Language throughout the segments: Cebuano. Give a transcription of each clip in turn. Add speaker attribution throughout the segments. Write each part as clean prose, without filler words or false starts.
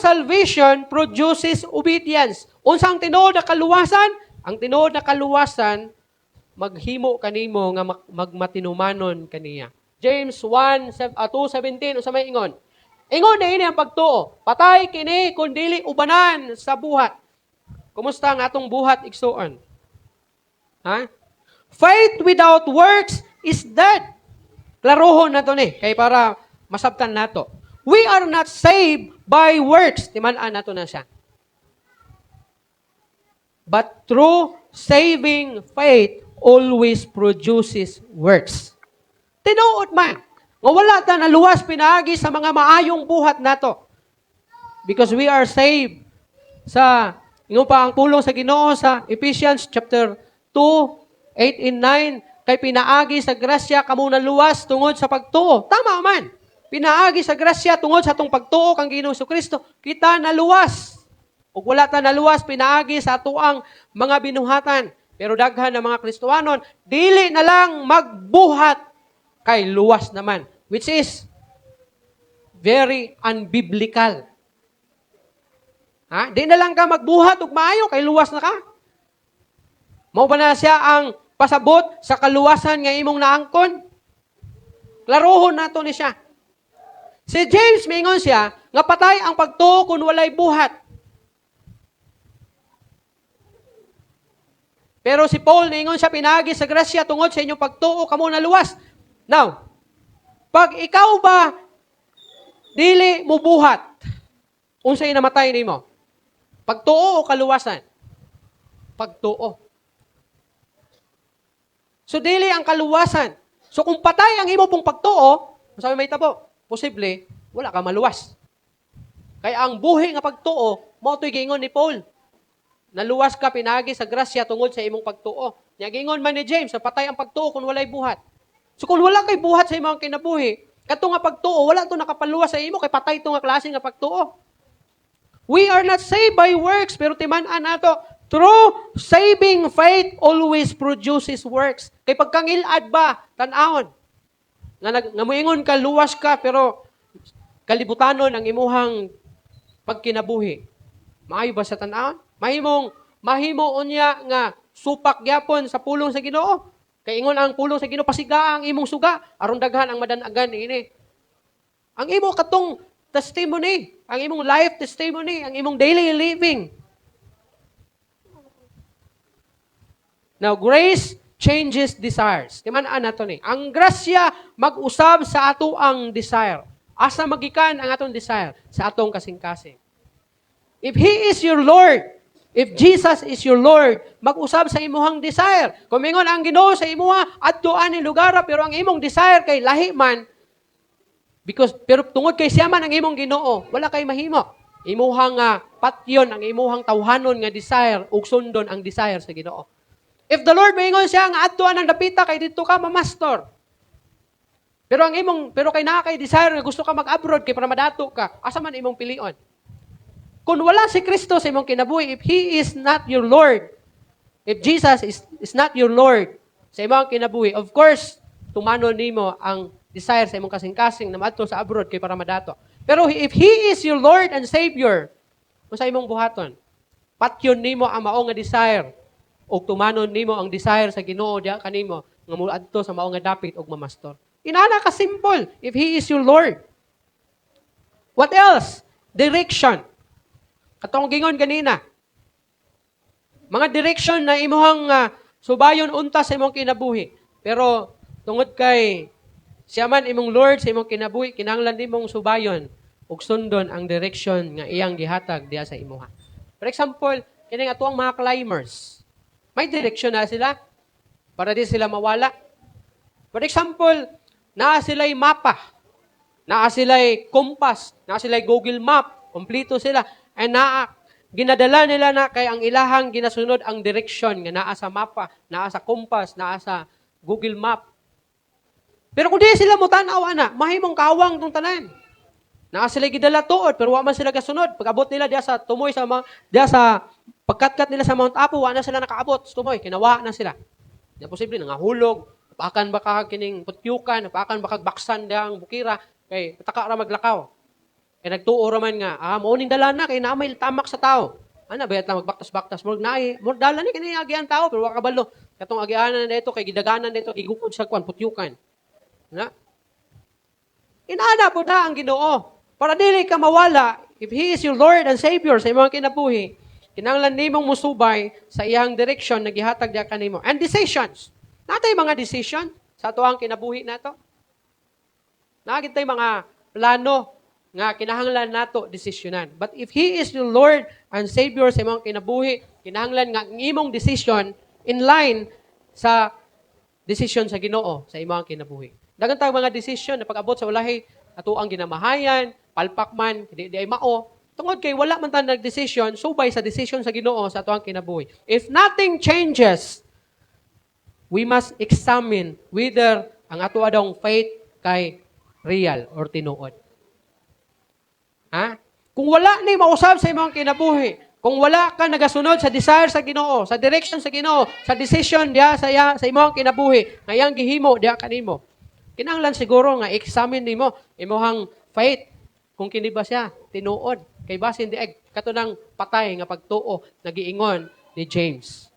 Speaker 1: salvation produces obedience. Unsa ang tinuod na kaluwasan? Ang tinuod na kaluwasan maghimo kanimo nga magmatinumanon kaniya. James 1 2:17, unsa may ingon? Ingon na ini ang pagtuo. Patay kini kun dili ubanan sa buhat. Kumusta ang atong buhat, igsuon? Ha? Faith without works is dead. Klarohon nato ni kay para masabtan nato. We are not saved by works. Timan-an nato na siya. But true saving faith always produces works. Tinuod man nga wala ta naluwas pinaagi sa mga maayong buhat nato. Because we are saved sa ingon pa ang pulong sa Ginoo sa Ephesians chapter 2, 8 and 9, kay pinaagi sa grasya kamo naluwas tungod sa pagtuo. Tama man. Pinaagi sa grasya tungod sa atong pagtuo kang Ginoong Kristo, kita naluwas. Ug wala ta naluwas pinaagi sa atoang mga binuhatan. Pero daghan ng mga Kristohanon, dili na lang magbuhat kay luwas naman, which is very unbiblical. Ha? Di na lang ka magbuhat ug maayo kay luwas na ka. Mao ba na siya ang pasabot sa kaluwasan nga imong naangkon? Klarohon nato ni siya. Si James mingon siya nga patay ang pagtuo kung walay buhat. Pero si Paul ningon siya, pinaagi sa grasya tungod sa inyong pagtuo kamo naluwas. Now, pag ikaw ba dili mubuhat, unsay namatay nimo? Pagtuo o kaluwasan? Pagtuo. So dili ang kaluwasan. So kung patay ang imo pong pagtuo, sabi may tabo, posible wala ka maluwas. Kaya ang buhi nga pagtuo, mao to'y giingon ni Paul. Naluwas ka pinaagi sa grasya tungod sa imong pagtuo. Nya giingon man ni James, patay ang pagtuo kung walay buhat. So kung wala kay buhat sa imong kinabuhi, kadto nga pagtuo wala to nakapaluwas sa imo kay patay to nga klase nga pagtuo. We are not saved by works, pero timan-an nato, true saving faith always produces works. Kay pagkangilad ba, tan-awon. Nga, nga moingon ka, luwas ka, pero kalibutanon ang imuhang pagkinabuhi. Maayo ba sa tan-awon? Mahimo unya nga supak gyapon sa pulong sa Ginoo. Kay ingon ang pulong sa Ginoo, pasiga ang imong suga aron daghan ang madanagan niini. Ang imo katong testimony, ang imong life testimony, ang imong daily living. Now, grace changes desires. Timan-an nato ni. Ang grasya mag-usab sa ato ang desire. Asa magikan ang atong desire? Sa atong kasing-kasing. If He is your Lord, if Jesus is your Lord, mag-usab sa imuhang desire. Kung mingon ang Ginoo sa imuha, adtoan ni lugar, pero ang imong desire kay lahi man, because pero tungod kay siya man ang imong Ginoo, wala kay mahimo. Imuhang patyon ang imuhang tawhanon nga desire ug sundon ang desire sa Ginoo. If the Lord maingon siya nga adtoan ang dapita kay didto ka mamastor. Pero ang imong pero kay naa kay desire nga gusto ka mag-abroad kay para madato ka, asa man imong pilion? Kung wala si Kristo sa imong kinabuhi, if He is not your Lord, if Jesus is not your Lord sa imong kinabuhi, of course, tumanon nimo ang desire sa imong kasing-kasing na maadto sa abroad kay para madato. Pero if He is your Lord and Savior, unsa imong buhaton? Patyon nimo ang mao nga desire ug tumanon nimo ang desire sa Ginoo diha kanimo nga moadto sa mao nga dapit ug mamastor. Inana ka simple if He is your Lord. What else? Direction. Katong gingon ganina. Mga direction na imuhang subayon unta sa imong kinabuhi. Pero tungod kay siya man imong Lord sa imong kinabuhi, kinahanglan nimong subayon ug sundon ang direction nga iyang gihatag diha sa imuha. For example, kining atuang mga climbers. May direction na sila para di sila mawala. For example, naa sila'y mapa, naa sila'y compass, naa sila'y Google Map, kompleto sila. And naa, ginadala nila na kay ang ilahang ginasunod ang direction nga naa sa mapa, naa sa compass, naa sa Google Map. Pero kung di sila motan-aw ana, mahimong kawang tong tanan. Naa sila gidala tuod pero wa man sila gasunod. Pag-abot nila diya sa tumoy sa diya sa pagkatkat nila sa Mount Apo, wa na sila nakaabot sa tumoy, kinawa na sila. Di posible nangahulog, napakan ba ka kining putyukan, napakan ba kag baksan diha ang bukira kay pataka ra maglakaw. Kay nagtuo ra man nga, mao ning dalana kay naa may tamak sa tao. Ana ba ta magbaktas-baktas murag naay, murag dala ni kini agian tao, pero wa kabalo. Katong agianan na dito kay gidaganan dito, gigukod sa kwan putyukan. Na? Inana po na ang Ginoo. Para dili ka mawala, if He is your Lord and Savior sa imong kinabuhi, kinahanglan nimong musubay sa iyang direction na gihatag diya kanimo. And decisions. Naa tay mga decision sa atoang kinabuhi nato. Naa tay mga plano nga kinahanglan nato desisyonan. But if He is your Lord and Savior sa imong kinabuhi, kinahanglan nga ang imong decision in line sa decision sa Ginoo sa imong kinabuhi. Daghan tag mga decision na pag-abot sa ulahi ato ang ginamahayan, palpak man, di ay mao. Tungod kay wala man ta nagdesisyon subay sa decision sa Ginoo sa atoang kinabuhi. If nothing changes, we must examine whether ang ato adong faith kay real or tinuod. Ha? Kung wala ni mausab sa imong kinabuhi, kung wala ka nagasunod sa desire sa Ginoo, sa direction sa Ginoo, sa decision diha sa imong kinabuhi, nga iyang gihimo diha kanimo. Kinahanglan siguro nga examine nimo imong faith kung kini ba siya tinuod. Kay basin di ay kato nang patay nga pagtuo nagiingon ni James.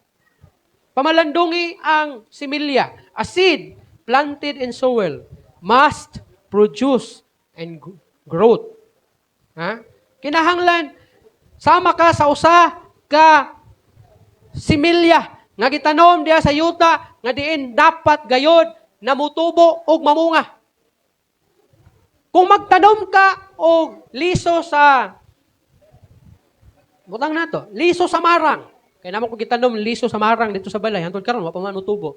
Speaker 1: Pamalandungi ang similya. A seed planted in soil must produce and growth. Ha? Kinahanglan sama ka sa usa ka similya nga gitanom diha sa yuta nga diin dapat gayod na mutubo og mamunga. Kung magtanom ka og liso sa butang nato, liso sa marang. Kay namo ko gitanom liso sa marang dito sa balay, hantod karon wa pa man mutubo.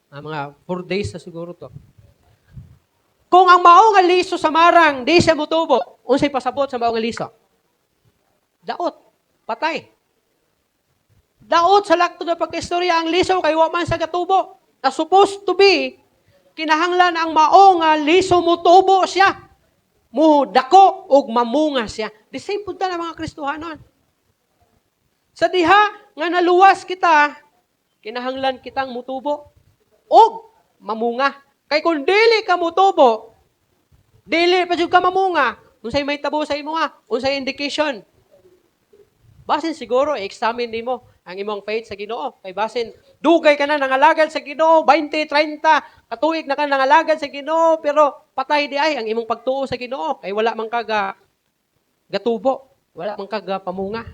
Speaker 1: Mga 4 days na siguro to. Kung ang mao nga liso sa marang di siya mutubo, unsay pasabot sa mao nga liso? Daot, patay. Daot sa laktod na pagkaistorya ang liso kay wa man sa gatubo. Na supposed to be kinahanglan ang mao nga liso mutubo siya. Mu dako ug mamunga siya. The same pud ta na mga Kristohanon. Sa diha nga naluwas kita, kinahanglan kitang mutubo ug mamunga. Kay kung dili ka mutubo, dili pa jud ka mamunga, unsay may tabo sa imo? Unsay indication? Basin siguro i-examine nimo ang imong faith sa Ginoo. Kay basin dugay ka na nangalagad sa Ginoo, 20, 30 katuig na ka nangalagad sa Ginoo, pero patay di ay ang imong pagtuo sa Ginoo kay wala man ka gatubo, wala man ka ga pamunga.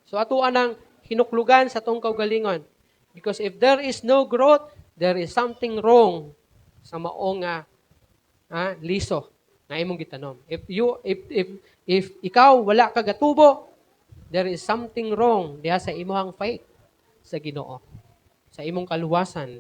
Speaker 1: So ato anang hinuklugan sa atong kaugalingon. Because if there is no growth, there is something wrong sa mao nga liso nga imong gitanom. If you if ikaw wala ka gatubo, there is something wrong diha sa imong faith sa Ginoo, sa imong kaluwasan.